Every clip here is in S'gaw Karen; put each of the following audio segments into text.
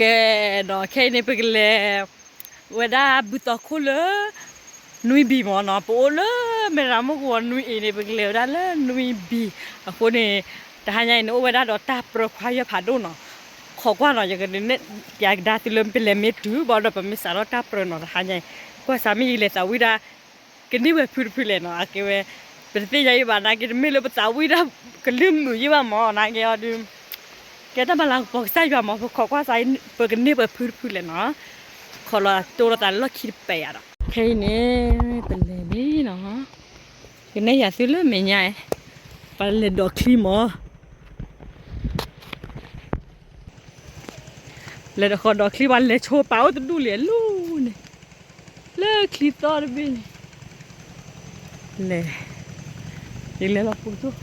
ကဲဒီး ခဲအံၤန့ၣ် ပကလဲၤဝဲဒၣ်ဘုသီခိၣ်လၢ နွံဘံမ့ၢ်နီၤ, ပအိၣ်လၢမဲၢ်ရမူၢ်ကဝီၤနွံအံၤန့ၣ် ပကလဲၤဝဲဒၣ်လၢနွံဘံအဃိန့ၣ်, တဟါညါအံၤန့ၣ် အိၣ်ဝဲဒၣ်ဒီးတၢ်ပြၢခွါယဲၢ်ဖးဒိၣ်နီၤ, ခိးကွၢ်နီၤ, ယကဒုးနဲၣ်ပျးကဒါသုလၢပလဲၤမ့ၢ်တုၤဘၣ်ဒီး ပမ့ၢ်စးထီၣ်တၢ်ပြၢနီၤ တဟါညါအံၤ, ကွၢ်စးမ့ၢ်ယလဲၤသးဝံၣ်ဒၣ် ကန့ၢ်ဝဲဖုတဖုလဲၣ်နီၤ, အကဲဝဲ ပတသ့ၣ်ညါယံၣ်ဘၣ် နာ်က့တမ့ၢ်လၢပသးဝံၣ်ဒၣ်ကလုၢ်မုာ်ယံၣ်ဘၣ်မ့ၢ် နာ်က့အီၤဒုး ကဲတၢ်မၤလၤကပီၤကစၢ်ယွၤမ့ၢ် ပခိးကွၢ်စး ပကန့ၢ်ပှဲၤဖုတဖုလဲၣ်နီၤ, ခိးလီၤတိၢ်လီၤသးလၢလီၢ်ခံတပဲာ်ယၤဒီး ခဲအံၤန့ၣ် ပလဲၤလံနီၤ, ကနဲၣ်ယၤသုလၢမဲာ်ညါ, ပလဲၤဒိးချံမ့ၢ် လဲၤဒိးဃီၤဒိးချံ ပှၤလဲၤဆိပာ်အိၣ်တဒူၣ်လံအလီၢ်န့ၣ်, လၢချံသီတဘ့ၣ်န့ၣ်, လဲၤ, ယလဲၤလီၤပူၤတိၢ်,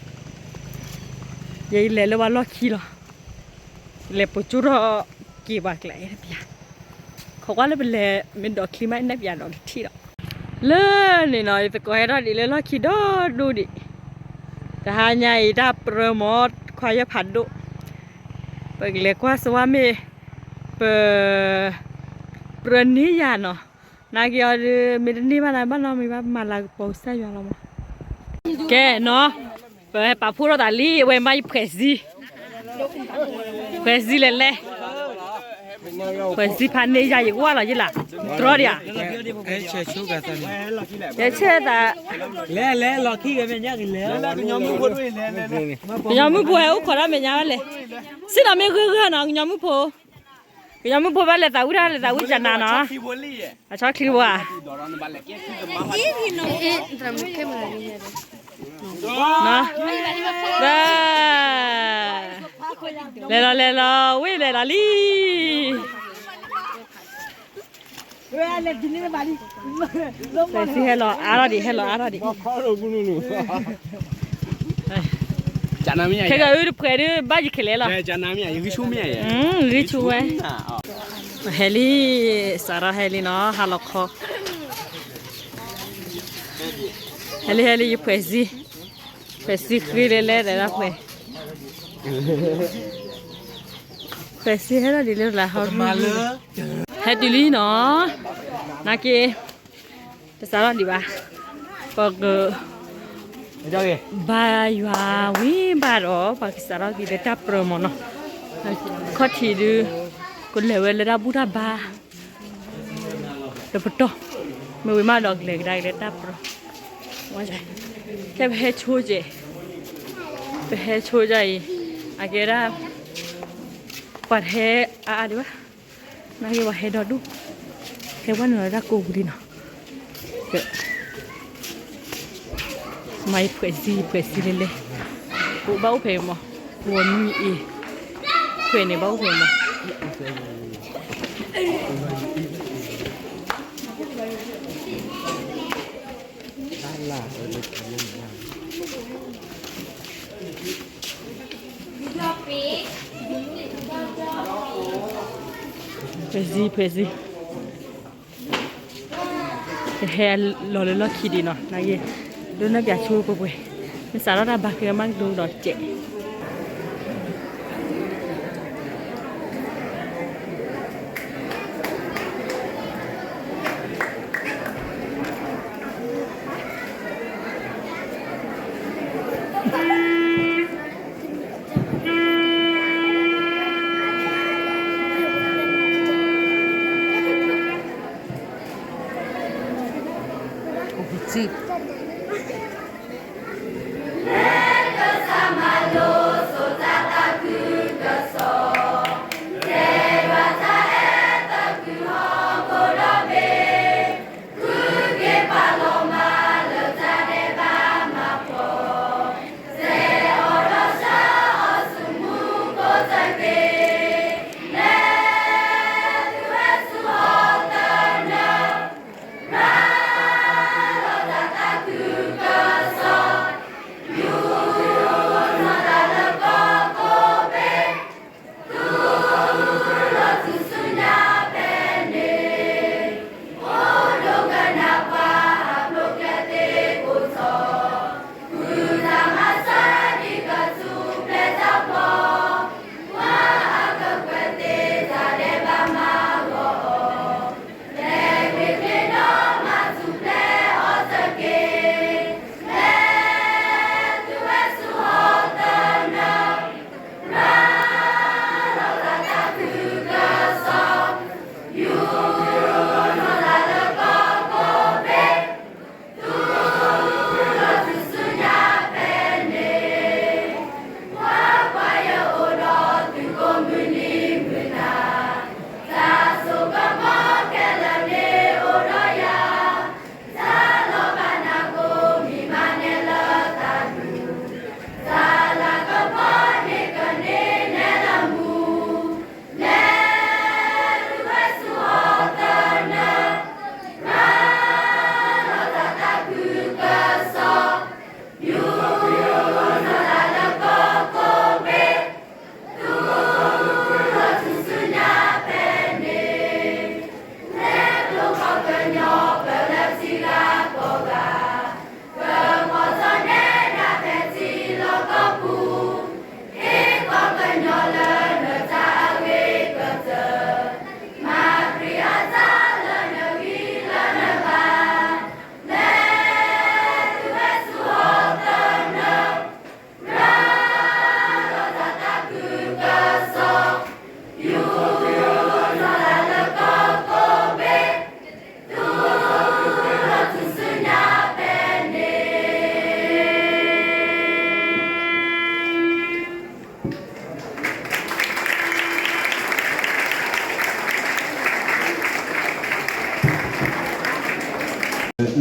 ယလဲၤလၢပှၤလီၢ်ခံလီၤ, လဲၤပူၤကၠိထီၣ်က့ၤပှၤကျဲအဲၣ်တပျၢ်, ခိးကွၢ်လၢပလဲၤမ့ၢ်ဒိးချံမး နဲၣ်ပျးဒီးကထံၣ်ဒီး လၢန့ၣ်နီၤ ယသကိးဟဲထီၣ်ဒံးလၢလီၢ်ခံဒီဒူၣ်ဒံး, တဟါညါအံၤတၢ်ပြၢမ့ၢ်ခွါယဲၢ်ဖးဒိၣ်, ပကလဲၤကွၢ်စဝါမ့ၢ် ပ ပြၢန့ၢ်ယၤနီၤ, နာ်က့အီၤဒုး မ့ၢ်တန့ၢ်ဘၣ်နၤဘၣ်နီတမံၤဘၣ် ပမၤလၤကပီၤကစၢ်ယွၤလီၤမး, ကဲနီၤ, ပဟဲပာ်ဖှိၣ်ထီၣ်သးလံ အဝဲမ့ၢ်ယဖှဲးစံ ဖှဲးစံလဲၤလဲၤ, ဖှဲးစံဖးန့ၢ်ယၤ ယကဝၢ်လီၤယ့လး, တြီဒံးဧါ, ယဆဲသး, လဲၤလဲၤ လီၤခံဂ့ၤမဲာ်ညါကလဲၤ, ကညီမုၣ်ဖိဟဲအိၣ်ခိးတၢ်မဲာ်ညါဘၣ်လဲၣ်, စံၣ်နီၤမ့ၢ်ဂ့ၤဂ့ၤနီၤ ကညီမုၣ်ဖိ, ကညီမုၣ်ဖိဘၣ်လဲၤသးဝံၣ်တၢ် လဲၤသးဝံၣ်ကနၤနီၤ, အဆီချံဝါ လဲၤလီၤလဲၤလီၤ ဝ့ၢ်လဲၤလီၤလံ, ဖှဲးစံဟဲလီၤအါထီၣ်ဒံး ဟဲလီၤအါထီၣ်ဒံး, ခဲကနံၣ်အံၤတဖှဲးဒုး ဘၣ်ယံၤခဲလဲၣ်လီၤ, ဂံၢ်ဆူၣ်ဝဲ, ဟဲလံ, စးထီၣ်ဟဲလံနီၤ ဟါလီၤခီ, ဟဲလံဟဲလံ ယဖှဲးစံ, ဖှဲးစံဃ့လဲၤလဲၤဒီးဖှဲး ဖှဲးစံဟဲထီၣ်ဒံးလၢလၢဟီရူ, ဟဲတုၤလံနီၤ, နာ်က့, တစးထီၣ်ဒံးဘၣ်, ပက ဘါယွၤဝံၤဘၣ်ဒီး ပှၤကစးထီၣ်က့ၤလၢတၢ်ပြၢမ့ၢ်နီၤ, ခီၣ်ထံးဒုး ကလဲၤဝဲလၢတၢ်ဘူၣ်တၢ်ဘါ လၢပတီၢ်, မ့ၢ်ဝံၤမးဒီးကလဲၤကဒါက့ၤလၢတၢ်ပြၢ, ခဲပဟဲဆိကဲး, ပဟဲဆိဒ်အံၤ, အကဲဒၣ် ပှၤတဟဲအါအါဒံးဘၣ်, နာ်က့ပှၤဟဲဒီဒူၣ်, ဟဲဝဲနုာ်လီၤတၢ်ကိးပူၤလံနီၤ, မၤယဖှဲးစံ ယဖှဲးစံလဲၤလဲၤ, ဘၣ်အိၣ်ဖဲမး, ဝီၤနွံအ့, ဖှဲးန့ၣ်ဘၣ်အိၣ်ဖဲမး ဖှဲးစံ ဖှဲးစံ, ကဟဲလီၤလၢလီၢ်ခံဒံးနီၤ နာ်က့, ဒိးနဲၣ်ပၠးဆိပှဲၤပှဲၤ, မ့ၢ်စးထီၣ်တၢ်ဘါကဲမးကဒိဒီးစဲး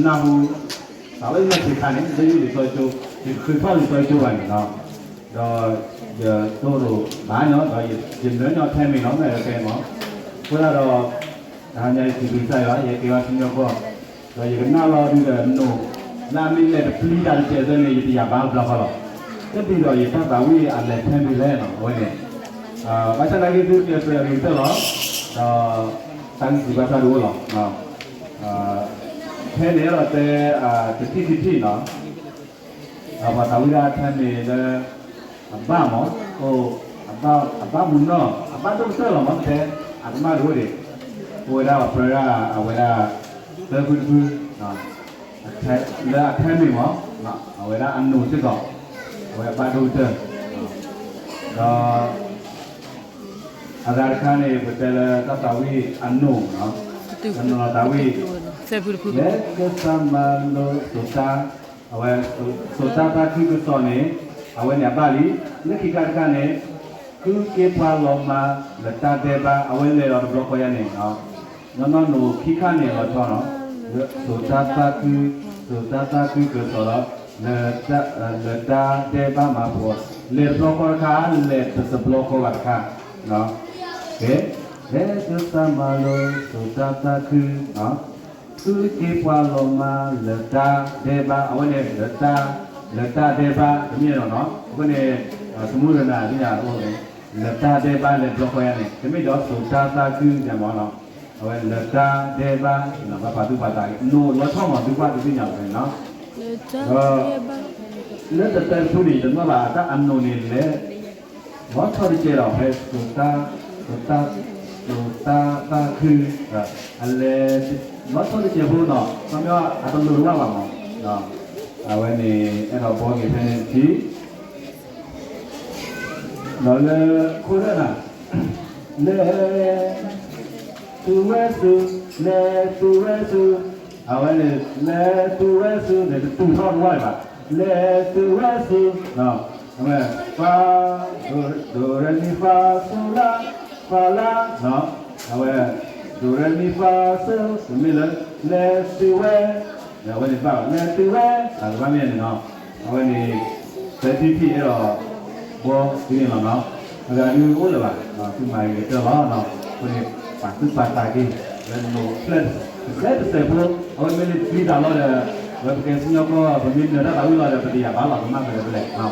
နၢ်ဟူ သးဝဲနီၢ်ဆံးခါန့ၣ် လၢယလံာ်စီဆှံကၠိ ယတဃုထီၣ်လံာ်စီဆှံကၠိဘၣ်န့ၣ်လီၤ. ဒီးယတိၢ်ရိၣ်ဘၣ်ညီ ဒီးယမၢညီထဲမ့ၢ်လီၤ မ့ၢ်အကဲမး အဃိသတးဒီး တဟါညါယစံးဘျုးကစၢ်ယွၤ ယဟဲက့ၤဘၣ်စံၣ်ညီၣ်ကွီၢ် ဒီးယကနၣ်လီၤဒုဒီးနိၣ် လၢအမ့ၢ်လဲၤတပျံၤတၢ်တစဲးသၢန့ၣ် ယတယာ်ဘါတဘျီဃီလီၤ. တဒ်သိးယတၢ်သးဝံၣ်အလဲၤထဲမ့ၢ်လဲၣ်နီၤ အဝဲန့ၣ် ဘၣ်ဆၣ်သနာ်က့သုကျဲးစၢးအဂ့ၤကတၢၢ်လီၤ. ဒီးတၢ်ဂံၢ်စၢ်ဘါစၢ်တအိၣ်လီၤ. ဖဲန့ၣ်ဒီးတဲ တထံၣ်တထံၣ်နီၤ ပှၤသးဝံၣ်ဒၣ်ထဲမ့ၢ်လၢ အဘၣ်မး အိၣ် အဘၣ်မုၢ်နီၢ် အဘၣ်ဒိၣ်ကတၢၢ်လီၤမး တဲ အကမၣ်တအိၣ်ဒံး အိၣ်ဝဲဒၣ်ပှၤပြၢဒၣ်အဝဲဒၣ် သၢဖုတဖု လၢအထဲမ့ၢ်မး အဝဲဒၣ်အနိၣ်စ့ၢ်ကီး အဝဲအဘၣ်ဒိၣ်ကတၢၢ် ဒီး အဂၤတခါန့ၣ် ပတဲလၢတၢ်သးဝံၣ်အနိၣ်နီၤ အနိၣ်သးဝံၣ် လဲၤကစၢ်မၤလိာ်စိၤတၢ် အဝဲ စိၤတၢ်သးခုကစီၣ်န့ၣ် အဝဲန့ၣ်အဘၣ်လံ. လၢခံခါတခါန့ၣ် ဃုက့ၤပှၤလီၤမၤလၢတၢ်ဒဲးဘး အဝဲလဲၤလီၤတဘျီဃီယါန့ၣ် နီၢ်နီၢ်နိၣ်ခံခါန့ၣ် လီၤဆီနီၤ စိၤတၢ်သးခု စိၤတၢ်သးခုကစီၣ်ဒီး လၢတၢ်ဒဲးဘးမၤဖိး လဲၤတဘျီဃီတခါ လဲၤတဘျီဃီဘၣ်တခါ ကဲ လဲၤကစၢ်မၤလိာ်စိၤတၢ်သးခု ဃုက့ၤပှၤလီၤမၤလၢတၢ်ဒဲးဘး အဝဲန့ၣ် လၢတၢ် လၢတၢ်ဒဲးဘး တမ့ၢ်နီၤနီၤ အဃိန့ၣ် သမူရနၤ ဒ်ယၤအိၣ်န့ၣ် လၢတၢ်ဒဲးဘးလဲၤတဘျီဃီယါန့ၣ် တမ့ၢ်ဒီးစိၤတၢ်သးခုယါမးနီၤ အဝဲလၢတၢ်ဒဲးဘး ဘၣ်ပာ်သူၣ်ပာ်သး နိၣ်လီၤဆီမး သုကွၢ်တသ့ၣ်ညါဝဲနီၤ ဒီး လၢတၢ်တၢ်တဖုန့ၣ် ယတနီၣ်ဘၣ် တၢ်အနိၣ်န့ၣ်လဲၤ လီၤဆီတကဲးဒီး ဖဲစိၤတၢ် စိၤတၢ် စိၤတၢ်သးခု အလဲၤ လီၤဆီတကဲးဖိနီၤ ခီပညီအတလိၣ်တဝၢ်ဘၣ်မး အဝဲန့ၣ် အဲၣ်ဒိးဘှီက့ၤဖဲန့ၣ်တထံၣ် ဒီးလၢခိၣ်နၢ်နၤ လဲၤ တုၤဝဲဆူ လဲၤတုၤဝဲဆူ အဝဲန့ၣ် လဲၤတုၤဝဲဆူန့ၣ် တတုၤထီၣ်တဝၢ်ဘၣ် လဲၤတုၤဝဲဆူ အဝဲ ဖး ဒိ ဒိ ရ့ မံ ဖး စိ လါ ဖး လါ အဝဲ ဒိ ရ့ မံ ဖး စိ တမ့ၢ်လၢ လဲၤတုၤဝဲ အဝဲန့ၣ်ဘၣ် လဲၤတုၤဝဲ အတဘၣ်မ့ၢ်န့ၣ်နီၤ အဝဲန့ၣ် သၢထံၣ်ထံၣ်အဲၣ်ဒိး ဘှီက့ၤန့ၣ်လီၤနီၤ အဂၤဒုအိၣ်လၢၤဘၣ် သုမၤဂ့ၤကတၢၢ်လီၤ အဃိန့ၣ် ပာ်သူၣ်ပာ်သးက့ၤ လၢနိၣ်ဖျၢၣ် တစဲးတစဲးဖိ အဝဲမ့ၢ်လၢပျံၤတၢ်လီၤဒီး ဝဲပကဲစံၣ်ညီၣ်ကွီၢ် ပမ့ၢ်နၢၤတၢ်သးဝံၣ်လီၤဒီး ပတယာ်ဘၣ်လီၤ ကမၣ်ဖဲလဲၣ်ဖဲလဲၣ်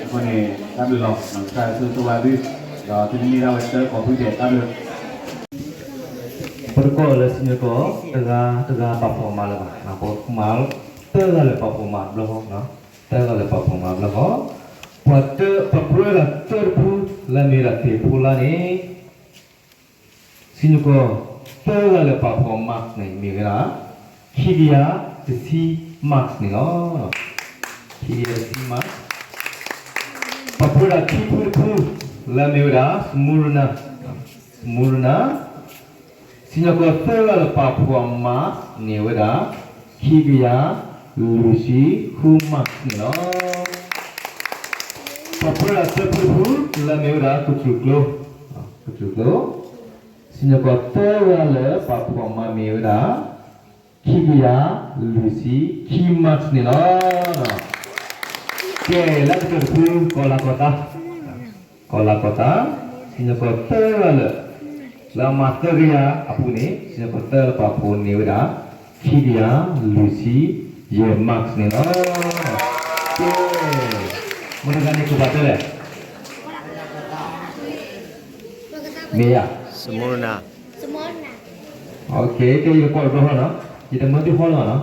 အဃိန့ၣ် တၢ်ဘျုးလီၤ ကစၢ်ယွၤဆိၣ်ဂ့ၤဆိၣ်ဝါသု ဒီးသုတမ့ၢ်ဒၣ်ဝဲတၢ်ကိးဖုဒဲး တၢ်ဘျုး ပတကိးလၢစံၣ်ညီၣ်ကွီၢ် တဂၤတဂၤပာ်ဖှိၣ်မၤလၢၤဘၣ် ပှၤမၤ သၢဂၤလၢာ်ပာ်ဖှိၣ်မၤဘျီဃီ သၢဂၤလၢာ်ပာ်ဖှိၣ်မၤဘျီဃီ ပှၤတၢ ပှၤပြၢဒၣ်တၢတဖု လၢမ့ၢ်ဝဲဒၣ်သ့ၣ်ဖိလါန့ၣ် စံၣ်ညီၣ်ကွီၢ် သၢဂၤလၢာ်ပာ်ဖှိၣ်မၤန့ၣ် မ့ၢ်ဝဲဒၣ် ခံကယၤတဆံ marks န့ၣ်လီၤ. ခံကယၤတဆံ marks ပှၤပြၢဒၣ်ခံဖုတဖု လၢမ့ၢ်ဝဲဒၣ် စမူရနၤ စမူရနၤ စံၣ်ညီၣ်ကွီၢ်သၢဂၤလၢာ်ပာ်ဖှိၣ်မၤန့ၢ်ဝဲဒၣ် ခံကယၤလွံၢ်ဆံဃု marks န့ၣ်လီၤ. ပှၤပြၢဒၣ်သၢဖုတဖု လၢမ့ၢ်ဝဲဒၣ် ကတြူၢ်ကျိ ကတြူၢ်ကျိ စံၣ်ညီၣ်ကွီၢ်သၢဂၤလၢာ်ပာ်ဖှိၣ်မၤမ့ၢ်ဝဲဒၣ် ခံကယၤလွံၢ်ဆံခံ marks န့ၣ်လီၤ. ကဲ လၢကတၢၢ်တဖု ကီၤလၤကီၤသး ကီၤလၤကီၤသး စံၣ်ညီၣ်ကွီၢ်သၢဂၤလၢာ် လၢအမၤသၢကယၤအပူၤန့ၣ် စံၣ်ညီၣ်ကွီၢ်သၢဂၤလၢာ်ပာ်ဖှိၣ်န့ၢ်ဝဲဒၣ် ခံကယၤလွံၢ်ဆံယဲၢ် marks န့ၣ်လီၤ. ကဲ မတၤတဂၤန့ၣ် ကဘၣ်တဲလဲၣ် မ့ၢ်ယၤ စမူရနၤ ကဲ ယကကိးတဘျီဃီနီၤ ယတမၢသုဟီလီၤနီၤ.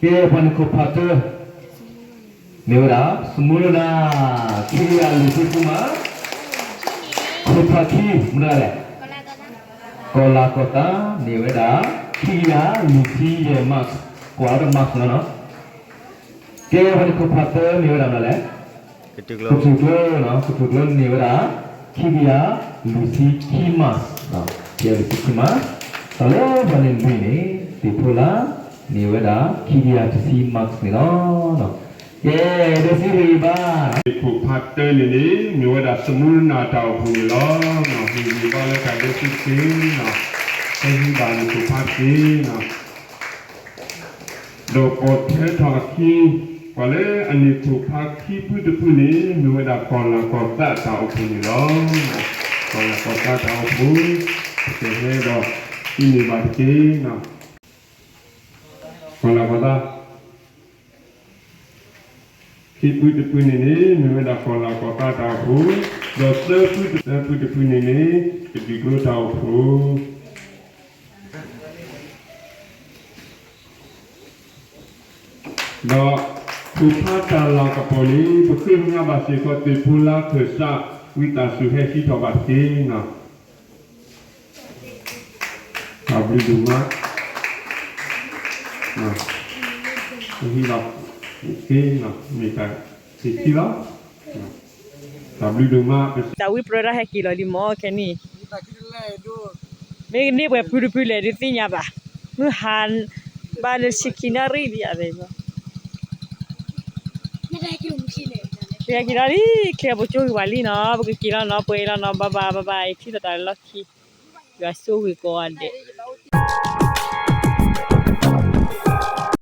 ကဲ ပှၤန့ၣ်ခိၣ်ဖးတၢ မ့ၢ်ဝဲဒၣ် စမူရနၤ ခံကယၤလွံၢ်ဆံဃုမး, ခိၣ်ဖးခံ မတၤလဲၣ်, ကီၤလၤကီၤသး န့ၢ်ဝဲဒၣ် ခံကယၤလွံၢ်ဆံယဲၢ် marks, ကွၢ်အီၤဒီး marks နီၤနီၤ. ကဲ ပှၤန့ၣ်ခိၣ်ဖးသၢ မ့ၢ်ဝဲဒၣ်မတၤလဲၣ်, ကထူၣ်ကျၢၤနီၤ, ကထူၣ်ကျၢၤန့ၢ်ဝဲဒၣ် ခံကယၤလွံၢ်ဆံခံ marks, ခံကယၤလွံၢ်ဆံခံ marks, ဒီးလၢပှၤန့ၣ်လွံၢ်န့ၣ် သ့ၣ်ဖိလၢ န့ၢ်ဝဲဒၣ် ခံကယၤတဆံ marks န့ၣ်လီၤ. ကဲ ဒီးစံးတဂ့ၤဘၣ် ခိၣ်ဖးတၢန့ၣ်န့ၣ် မ့ၢ်ဝဲဒၣ် စမူရနၤတၢ်အိၣ်ဖှိၣ်န့ၣ်လီၤ. ဟ့ၣ်ဂံၢ်ဘါလၢတၢ်ဒဲးစံးတက့ၢ်နီၤ, ဟဲဟံးဘၣ်န့ၣ်ခိၣ်ဖးတက့ၢ်နီၤ. ဒီးပိာ်ထွဲထီၣ်အခံ ပှၤလၢအန့ၢ်ခိၣ်ဖးခံဖုတဖုန့ၣ် မ့ၢ်ဝဲဒၣ်ကီၤလၤကီၤသးတၢ်အိၣ်ဖှိၣ်န့ၣ်လီၤ. ကီၤလၤကီၤသးတၢ်အိၣ်ဖှိၣ် ပကဟဲဒီး ဟံးန့ၢ်ဘၣ်တက့ၢ်နီၤ. ကီၤလၤကီၤသး ခံဖုတဖုန့ၣ်န့ၣ် မ့ၢ်ဝဲဒၣ်ကီၤလၤကီၤသးတၢ်အိၣ်ဖှိၣ်, ဒီးသၢဖုတဖု, သၢဖုတဖုန့ၣ်န့ၣ် ကဒုးကျိတၢ်အိၣ်ဖှိၣ် ဒီးခိၣ်ဖးတၢ်လၤကပီၤန့ၣ် ပဃ့ကညးဘၣ်စ့ၢ်ကီးသ့ၣ်ဖိလၢခၢၣ်စး ဝံသးစူၤဟဲဟံးထီၣ်ဘၣ်တက့ၢ်နီၤ. တၢ်ဘျုးဒိၣ်မး, ဟံးလီၤ, မ့ၢ်တၢ်ဟ့ၣ်ခံလီၤ. တၢ်ဘျုးဒိၣ်မး, တၢ်ဝံပြၢတၢ်ဟဲက့ၤလီၤလံမ့ၢ်ခဲနံၣ်, မ့ၢ်ကန့ၢ်ပှဲၤဖုတဖုလဲၣ်ဒုးသ့ၣ်ညါဘၣ်, မုၢ်ဟါ ဘၣ်လၢဆံခံနၣ်ရံၣ်ဒံးယၤ, က့ၤက့ၤလီၤလံ, ချ့ပကၠိဂ့ၤဝဲလံနီၤ, ပကက့ၤလီၤနီၤ, ပှဲၤလီၤနီၤ, bye bye bye bye, ထံၣ်လိာ်သးလၢလီၢ်ခံ, ယွၤဆိၣ်ဂ့ၤကိးဂၤဒဲး.